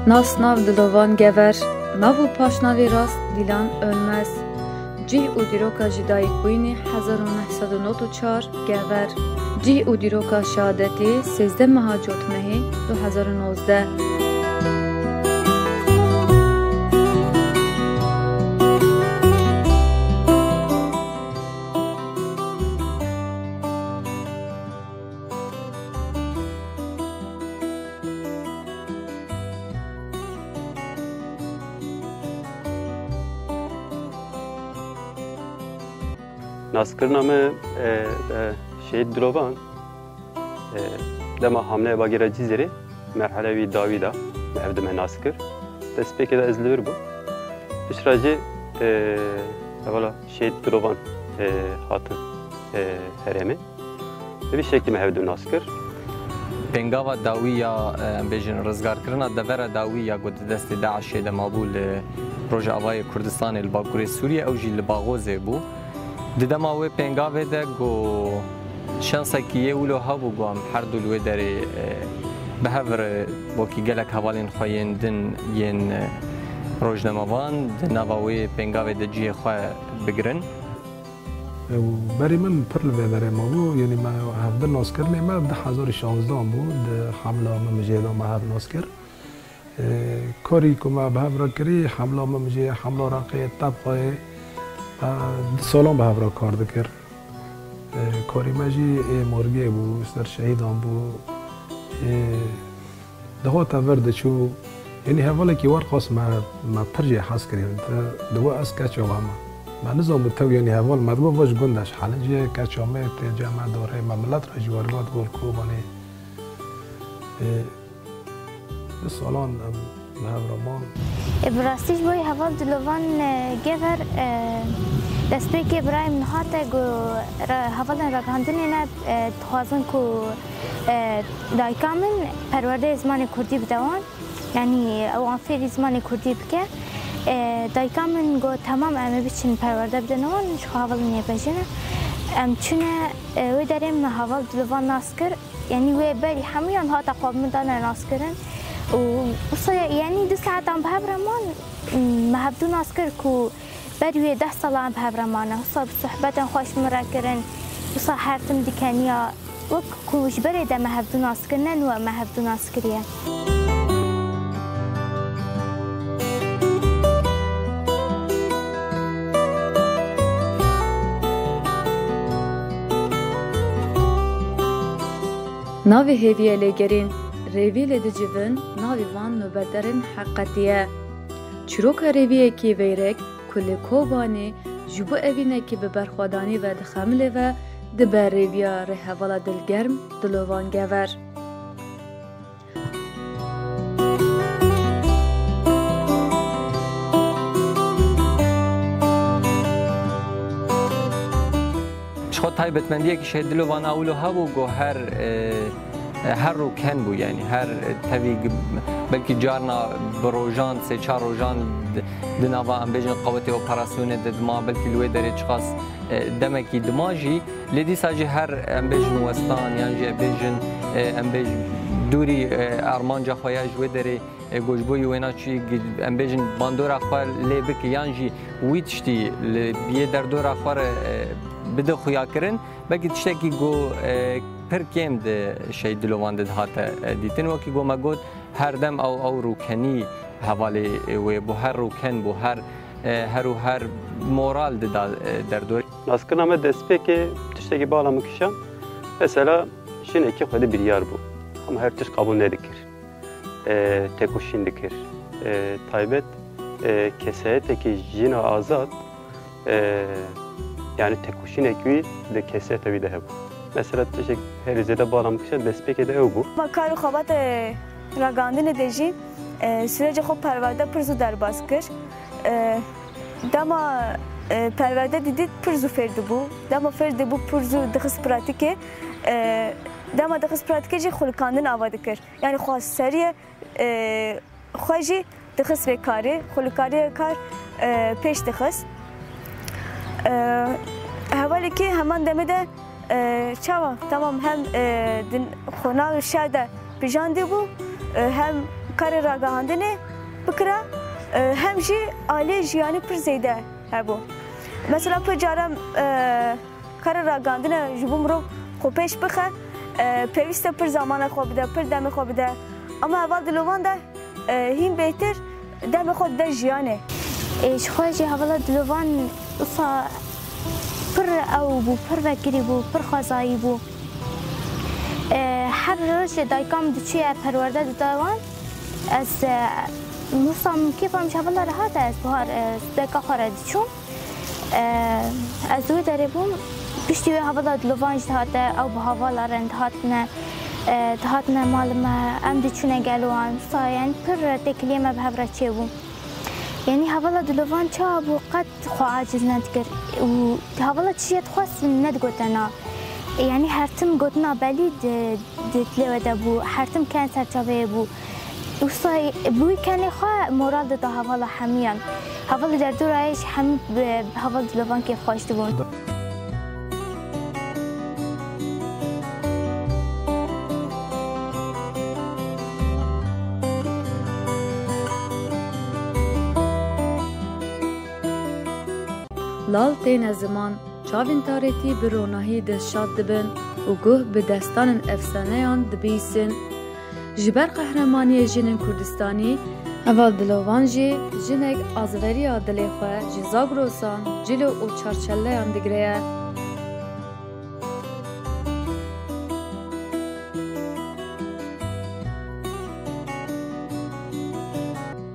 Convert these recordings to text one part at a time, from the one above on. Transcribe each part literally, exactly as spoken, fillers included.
Nasnav Dilovan Gever, nav û paşnavê rast Dîlan Önmez. Cih û dîroka ji dayikbûyînê hezar û neh sed û nod û çar, Gever. Cih û dîroka şehadetê sêzdeh meha Cotmehê du hezar û nozdeh. Naskirina me, e, e, Şehîd Dilovan, e, dema hamleya bagêra Cizîrê merhele wî dawî da, me hev du me nas kir. Destpêkê de ez li vir bûm. Piştre jî, e, hevala Şehîd Dilovan, e, hatin, e, herêmê. Bi vî şeklî me hev du nas kir. Pêngava dawî ya, e, em bêjin, rizgarkirina devera dawî ya ku di destê DAIŞê de mabû li Rojavayê Kurdistanê, li Bakurê Sûriyê, ew jî li Baxozê bû. Di dema wê pêngavê de ku şensekî yê wilo hebû ku em her du li wê derê, e, bi hev re wekî gelek hevalên xwe yên din yên, e, rojnamevan di nava wê pêngavê de cihê xwe bigirin. Û berî min pir li vê derê mabû, yanî me hevdin naskirinê me di hezar û şazdehan bû, di hamla Memijê de me hev nas kir. Ê, karî ku me bi hev re kirî, hamla Memijê, hamla Reqê, Tebqayê, e, di salan bi hev re kar dikir. Ê, karî me jî ê morgê bû, ser şehîdan bû. Ê, Dihate vir diçû, yanî hevalekî werqas me, me pir jê hez kirî. Di, di we ez keça we me. Me nizanbû tew yanî heval me dibe va ji gund e, ji Helicê, keça me tê cem me dorê me, milet re jî wergat gol Kobanê. Ê, di salan em li hev re man. Ê, bi rastî ji bo heval Dilovan, e, Gever, e, destpêkê birayê min hate ku re-, hevalên ragihandinê ne, e, dixwazin ku E, dayika min perwerdeyê zimanê kurdî bide wan. Yanî ew an fêrî zimanê kurdî bike. E, dayika min got, "Temam, em ê biçin perwerde bidin wan, ji xwe hevalên yê bejîne." Em çûne, e, wê derê min heval Dilovan nas kir. Yanî wê berî hemûyan hate xwe bi min dane naskirin. Û wisa, yanî du saetan bi hev re man, me hevdû nas kir ku Berî wê deh sala em bi hev re mane. Wisa bi sohbetên xweş min re kirin. Wisa her tim dikeniya. Wek ku ji berê de me hevdû nas kirine, nû me hevdû nas kiriye. Navê hêviyê lêgerîn, rêvî lê dicivin, navê van nûberderên heqetî ye. Çîroka rêviyekî veyrek, Kulê Kobanê ji bo evînekî bi berxwedanî ve dixemilê ve dibe rêviya rêhevala dilgerm Dilovan Gever. Ji xwe taybetmendiyekî Şehîd Dilovan a wilo hebû ku her, e, E, her rûken bû, yanî her tevî g-, belkî carna bi rojan, sê çar rojan di, di nava, em bêjin, qewetê operasyonê de dima, belkî li wê derê çiqas, e, demekî dima jî, lê dîsa jî her, em bêjin, westan, yan jî, em bêjin, e, em bêj-, dûrî, e, armanca xwe ya ji wê derê, e, ku ji bo yî wêna çi, em bêjin, bandora xwe lê bike, yan jî wî tiştî li yê derdora xwe re, e, bide xuyakirin. Belkî tiştekî ku, e, pir kêm di Şehîd Dilovan de dihate, e, dîtin. Wekî ku me got, her dem ew, ew rûkenî hevalê wê bû, her rûken bû, her, e, her û her moral dida, e, derdorê. Naskirina me destpêkê tiştekî bala min kişand. Mesela jinekî xwedî biryar bû. Ama her tişt qebûl nedikir. E, têkoşîn dikir. E, taybet, e, kesayetekî jina azad, e, yanî têkoşînek wî di kesayeta wî de hebû. Mesela tiştek herî zêde bala min kişand destpêkê de ew bû. Ma kar û xebatê ragihandinê de jî, e, sürece xwe perwerde pir zû derbas kir. E, dema, e, perwerde didît pir zû fêr dibû. Dema fêr dibû pir zû dixist pratîkê. E, dema dixist pratîkê jî xulikandin ava dikir. Yanî xweseriye, e, xwe jî dixist vê karê, xwe li karê kar, e, pêş dixist. E, hevalekî heman demê de, e, çawa, tamam, hem, e, din, xwe nav şer de pijandî bû, E, hem karê ragihandinê bikira, e, hem jî aliyê jiyanî pir zêde hebû. Mesela pir caran, e, karê ragihandinê ji bo mirov xwe pêş bixe, e, pêwîst e pir zamana xwe bide, pir demê xwe bide. Ama heval Dilovan de, e, hîn bêhtir demê xwe dide jiyanê. E, ji xwe jî hevala Dilovan wisa pir ew bû, pir vekirî bû, pir xwezayî bû. E, her roj dayika min diçûye perwerde dida wan. Ez, e, wisa min kêfa min ji hevala re hate, ez buhar, e, dayika xwe re diçûm. E, ez wê derê bûm, piştî wê hevala Dilovan jî dihate, ew bi hevala re dihatine, e, dihatine mala me, em diçûne gel wan. Wisa, yanî pir têkiliyê me bi hev re çêbû. Yanî hevala Dilovan çawa bû, qet xwe aciz nedikir û hevala çi jê dixwest nedigote na. Yanî her tim gotina belî di, di dilê we de bû, her tim ken ser çavê bû. Wisa bi wî kenê xwe moral dida hevala hemiyan. Hevalê derdora yê jî hemî bi, bi heval Dilovan kêfxweş dibûn. Lal têne ziman, çavên tarêtî bi ronahî dilşad dibin û guh bi destanên efsaneyan dibihîsin. Ji ber qehremaniyê jinên Kurdistanî, heval Dilovan jî jinek azveriya dilê xwe ji Zagrosan, Cilo û Çarçeleyan digire ye.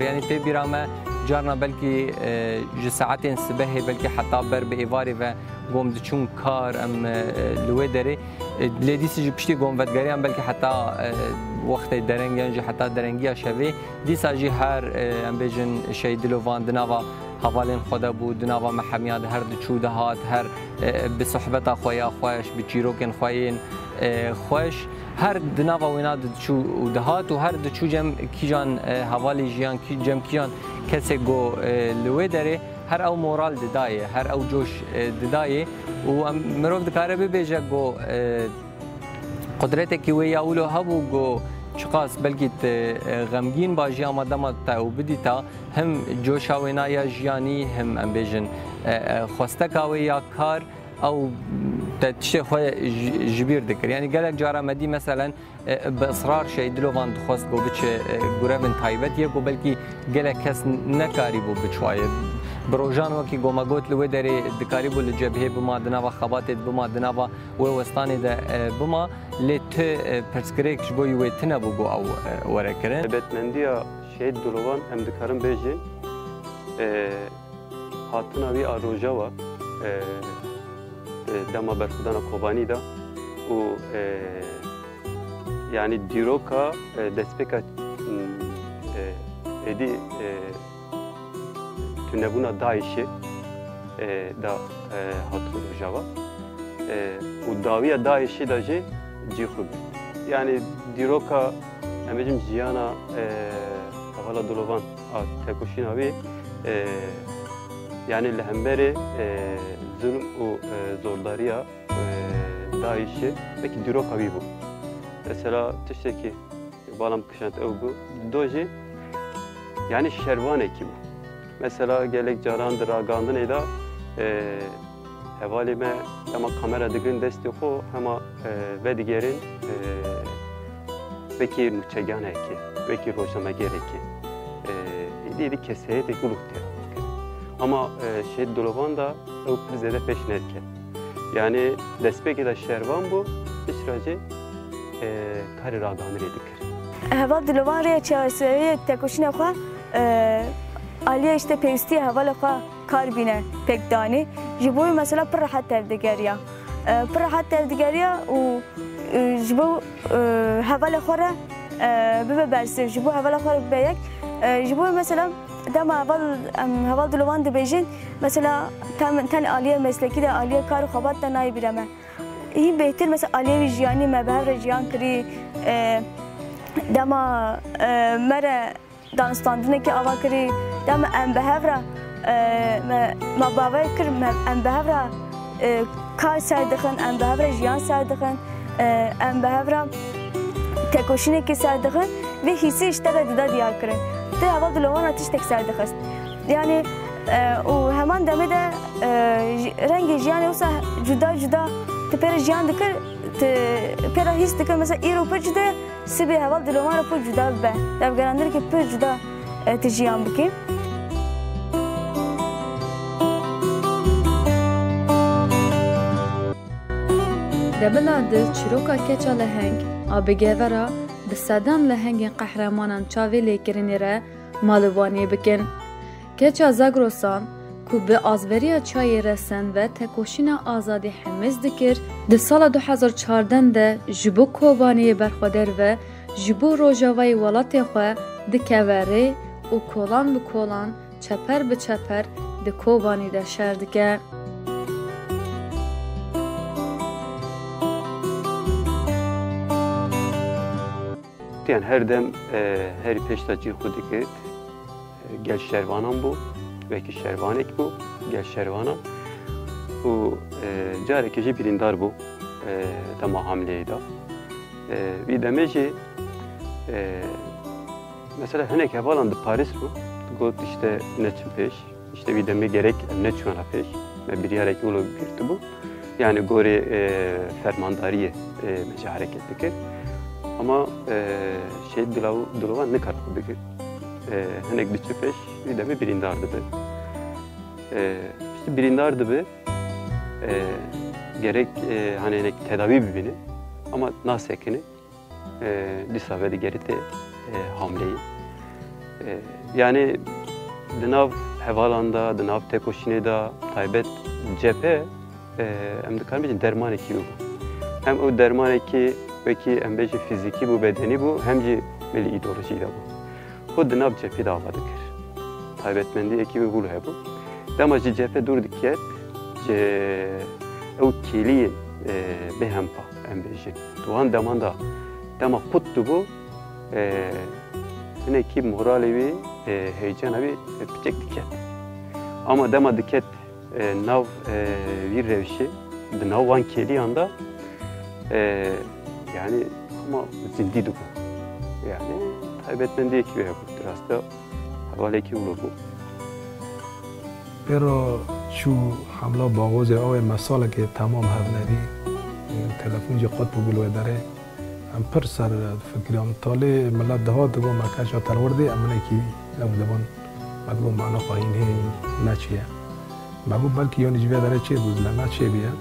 Yanî tê bîra me carna belkî, e, ji saetên sibehê belkî heta ber bi êvarê ve gom diçûn kar em, e, li wê derê. E, lê dîsî jî piştî gom vedigeriyan belkî heta, e, wextê dereng yan jî heta derengiya şevê. Dîsa jî her, e, em bêjin Şehîd Dilovan di nava hevalên xwe de bû, di nava me hemiya de her diçû dihat, her, e, bi sohbeta xwe ya xweş, bi çîrokên xwe yên, e, xweş, her di nava wêna de diçû û dihat û her diçû cem kîjan, e, hevalê jiyan, kî-, cem kîjan kesê ku, e, li wê derê her ew moral didayê, her ew coş, e, didayê û em, mirov dikare bibêje ku, e, qudretekî wê ya wilo hebû ku çiqas belkî te, e, xemgîn ba jî ama dema te ew bidîta, him coşa wêna ya jiyanî, him em bêjin, e, e, xwesteka wê ya kar, ew te tiştê xwe ji, ji bîr dikir. Yanî gelek cara me dî, meselen, e, bi israr Şehîd Dilovan dixwest ku biçe, e, gurevin taybet yê ku belkî gelek kes nekarîbû biçwaye. Bi rojan wekî ku me got li wê derê dikarîbû li cebhê bima, di nava xebatê de bima, di nava wê westanê de, e, bima. Lê tu, e, pirsgirêk ji bo wê tune bû ku ew, e, were kirin. Taybetmendiya Şehîd Dilovan em dikarin bêjin, e, hatina wî a Rojava, e, e, dema berxwedana Kobanî de û, e, yanî dîroka, e, destpêka, m, e, êdî, e, tunebûna DAIŞ'ê, e, da, e, hat Rojava. E, û dawiya DAIŞ'ê de jî cî xwe girt. Yanî dîroka, em bêjin, jiyana, e, hevala Dilovan a tekoşîna wî, e, yanî li hemberê, e, zulm û, e, zordariya, e, DAIŞ'ê wekî dîroka wî bû. Mesela tiştekî bala min kişand ew bû. Do jî, yanî şervanekî bû. Mesela gelek caran di ragihandinê de, e, hevalê me hema kamera digirin destê xwe, hema, e, vedigerin, e, wekî nûçeganekê, wekî rojnamegerekê. E, êdî, êdî kesayetê kuluk tê. Ama, e, Şehîd Dilovan da ew pir zêde pêş nedike. Yanî destpêkê de şervan bû, piştre jî, e, karê ragihandinê dikir. Heval Dilovan rêya çareseriya tekoşîna xwe, e, aliyê işte pêwîstiyê hevalê xwe kar bîne pêk danî. Ji bo wî mesela pir rehet tevdigeriya. E, pir rehet tevdigeriya û, e, ji bo, e, hevalê xwe re, e, bibe bersiv, ji bo hevalê xwe re bibe yek. E, ji bo wî mesela dema heval, em, heval Dilovan dibêjin, mesela tem-, tenê aliyê meslekî de, aliyê kar û xebat de nayê bîra me. Hîn bêhtir mesela aliyê wî jiyanî me bi hev re jiyan kirî, e, dema, e, me re danûstandinekî ava kirî, dema em bi hev re, e, me, me bawer kir, me, em bi hev re, e, kar ser dixin, em bi hev re jiyan ser dixin, e, em bi hev re tekoşînekî ser dixin. Vê hîsê ji te ve dida diyar kirin. Tu heval dilovana tiştek ser dixist. Yani, e, û heman demê de, e, ji, rengê jiyanê wisa cuda cuda tu pê re jiyan dikir, tu pê re hîs dikir. Mesela îro pir cuda ye, sibê heval dilovan re pir cuda bibe. Tevgerandinekê pir cuda, e, tu jiyan bikî. Demila di çîroka keça leheng a bi gevera bi sedan lehengên qehremanan çavê lêkirinê re malivaniyê bikin. Keça Zagrosan ku bi azberiya çayê resen ve tekoşîna azadî hemêz dikir, di sala du hezar çardeh de ji bo Kobaniyê berxweder ve ji bo rojavayê welatê xwe dikeve rê û kolan bi kolan, çeper bi çeper di Kobanî de şer dike. Yan her dem, e, herî pêşta cî xwe dikir, e, gel şervanan bû, wekî şervanek bû, gel şervanan û, e, carekê jî birîndar bû, e, dema hamleyê de. E, vî demê jî, e, mesela hinek hevalan diparist bû, digot, işte, neçin pêş. İşte vî demê gerek em neçûyana pêş. Me biryarek wilo girtibû. Yani gorê, e, fermandariyê, e, me jî hereket dikir. Ama, e, Şehîd Dilaw-, Dilovan nikar xwe bigir. E, hinek diçe pêş, vî demê birîndar dibe. E, işte birîndar dibe. E, gerek, e, hani hinek tedawî bibîne. Ama nasekine. E, dîsa vedigerite, e, hamleyê. E, yani di nav hevalan de, di nav tekoşînê de, taybet cephe, e, em dikarin bêjin dermanekî bû. Hem ew dermanekî wekî em bêjin fîzîkî bû, bedenî bû, hem jî milî îdeolojî de bû. Xwe di nav cephê de ava dikir. Taybetmendiyekî wê wilo hebû. Dema ji cephe dûr diket, ji ew kêliyên, e, bêhempa, em bêjin. Di wan deman de dema qut dibû, e, hinekî moralê wî, e, heyecana wî, e, piçek diket. Ama dema diket, e, nav, e, vî rewşê, di nav wan kêliyan de, e, yani hema zindî dibû. Yani taybetmendiyekî wê hebû. Di rastî de hevalekî wilo bû. Pêro çû hemla Baxozê ew ê me salekê temam hev nebî. Telefon jî qut bû li wê derê. Em pir ser fikiriyan. Talê milet dihat digot me keça te li wir dê, em hinekî ew dibin. Me digot me niha hîn hê neçûye. Me got belkî yanî ji vê derê çêbû, zilhema çêbûye.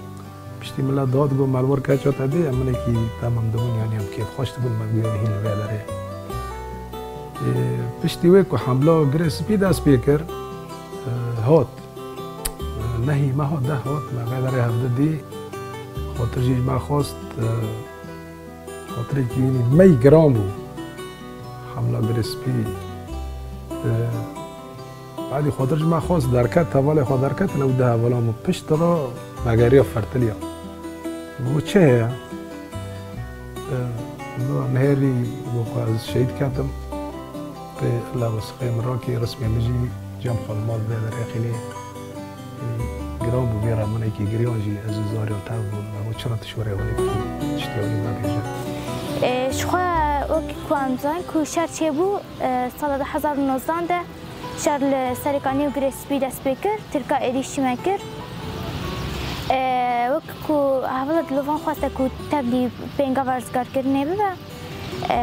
Piştî milet dihat digot me li wir keça te dê, em hinekî temam dibin, yanî em kêfxweş dibin, me got yanî hîn li vê derê. Ê, piştî wê ku hemla Girê Spî dest pê kir, e, hat. E, nehî meha deh hat, me vê derê hevdi dî. Xatir jî ji me xwest, e, Xatirekî wî me yî giran bû. Hemla Girê Spî, e, badî xatir ji me xwest derket, hevalê xwe derketin, ew du hevalan bû. Piştre me geriya fertiliya. Got, çi heye? E, got, nihêrî, got, ez şehîd ketim. Tê lewis qê min rakî, rismê min jî cem xwe li mal vê derê xînê. Giran bû vê remanekî giriyan jî ez û Zaryan tev bûn. Me got, çira tu ji were holê bikî, tiştê holê me bêje. Ji xwe wek ku em zanin ku şer çêbû, e, sala du hezar û nozdan de şer li Serêkaniyê û Girê Spî dest pê kir, Tirka êrîşî me kir. E, wek ku hevala Dilovan xweste ku tevlî pêngava rizgarkirinê bibe, E,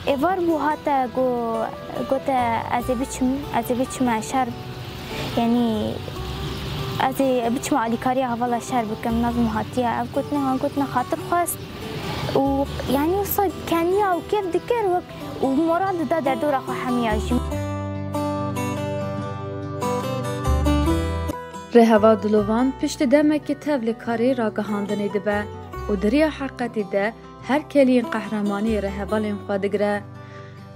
êvar bû hate got, gote ez ê biçim, ez ê biçime şer, yanî ez ê biçime alîkariya hevala şer bikim, navim hatiye. Ev gotine, wan gotine xatir xwest û yanî wisa keniya û kêf dikir wek û moral dida derdora xwe hemiya jî. Rêheval Dilovan piştî demekî tevlî karê ragihandinê dibe û di riya heqetî de her keliyên qehremaniyê re hevalên xwe digire.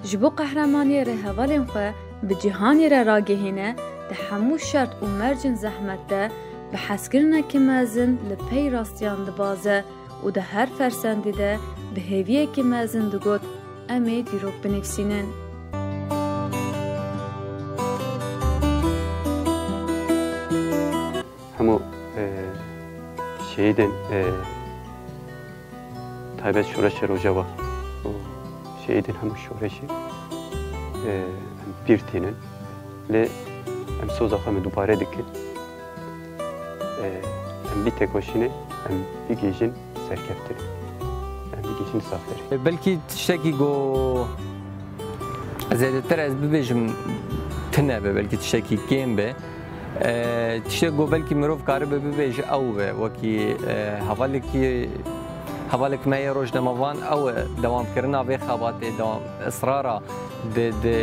Ji bo qehremaniyê re hevalên xwe bi cîhanê re ragihîne, di hemû şert û mercên zehmet de bi hezkirinekî mezin li pey rastiyan dibaze û di her fersendê de bi hêviyekî mezin digot, Em ê dîrok binivîsînin. Hemû, e, şehîdên, e, taybet Şoreşê Rojava û Êdî hemû şoreşê, e, em pîr tînin. Lê em soza xwe me dubare dikin. E, em vî têkoşînê em bigihîjin serkeftinê. Em bigihîjin zaferê. Belkî tiştekî ku zêdetir ez bibêjim tune be, belkî tiştekî kêm be. E, tiştek ku belkî mirov karibe bibêje ew be, wekî, e, hevalekî, hevalek me yê rojnamevan ew e, dewamkirina vê xebatê, dewam, israra di, di,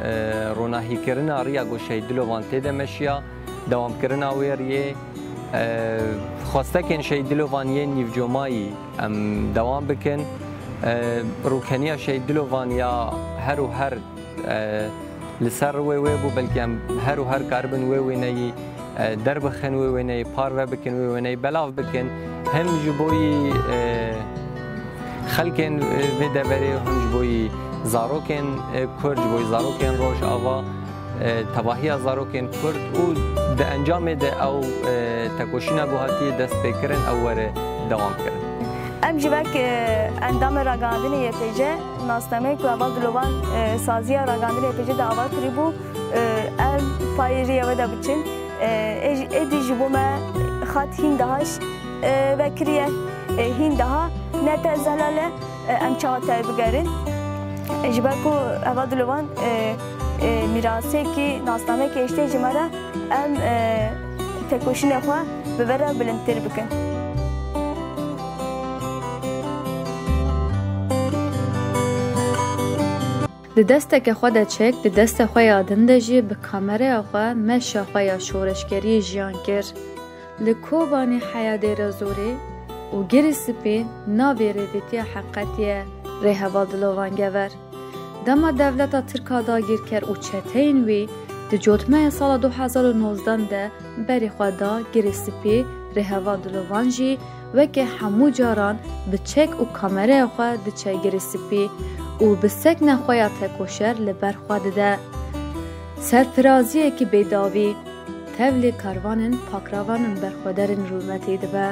e, ronahîkirina riya ku Şehîd Dilovan tê de meşiya, dewamkirina wê riyê, e, xwestekên Şehîd Dilovan yên nîvcomayî em dewam bikin. E, rûkeniya Şehîd Dilovan ya her û her, e, li ser wê wê bû, belkî em her û her karibin wê wêneyî, e, derbixin, wê wêneyî parve bikin, wê wêneyî belav bikin. Hem ji bo yî, e, xelkên, e, vê deverê, hem ji bo yî zarokên, e, Kurd, ji bo yî zarokên Rojava, e, tevahiya zarokên Kurd û di encamê de ew, e, tekoşîna ku hatiye destpêkirin ew were dewamkirin. Em ji vek, e, endamê ragihandinê Y P C, nasnameyê ku heval Dilovan, e, saziya ragihandinê Y P C de ava kirîbû, e, em payê riyê wê de biçin. E, ê-, êdî ji bo me xat hîn daha ş-, e, vekiriye, e, hîn daha ne te zelal e. E, em çawa te bigerin? E, ji ber ku heval Dilovan, e, e, mîrasekî, nasnameyekî hiştê ji me re, em, e, têkoşînê xwe bi vê re bilindtir bikin. Di desteke xwe de çek, di destê xwe ya din de jî bi kamereya xwe meşa xwe ya şoreşgeriyê jiyan kir. Li Kobanê heya Dêrezorê û Girê Spî navê rêvîtiya heqetiye rêheval Dilovan Gever. Dema dewleta Tirk a dagîrker û çeteyên wî di cotmeya sala du hezar û nozdeh de berê xwe da Girê Spî, rêheval Dilovan jî weke hemû caran bi çek û kamereya xwe diçe Girê Spî û bi sekna xwe ya tekoşer li ber xwe dide. Serfiraziyekî bêdawî tevlî karvanên pakravanên berxwederên rûmetê dibe.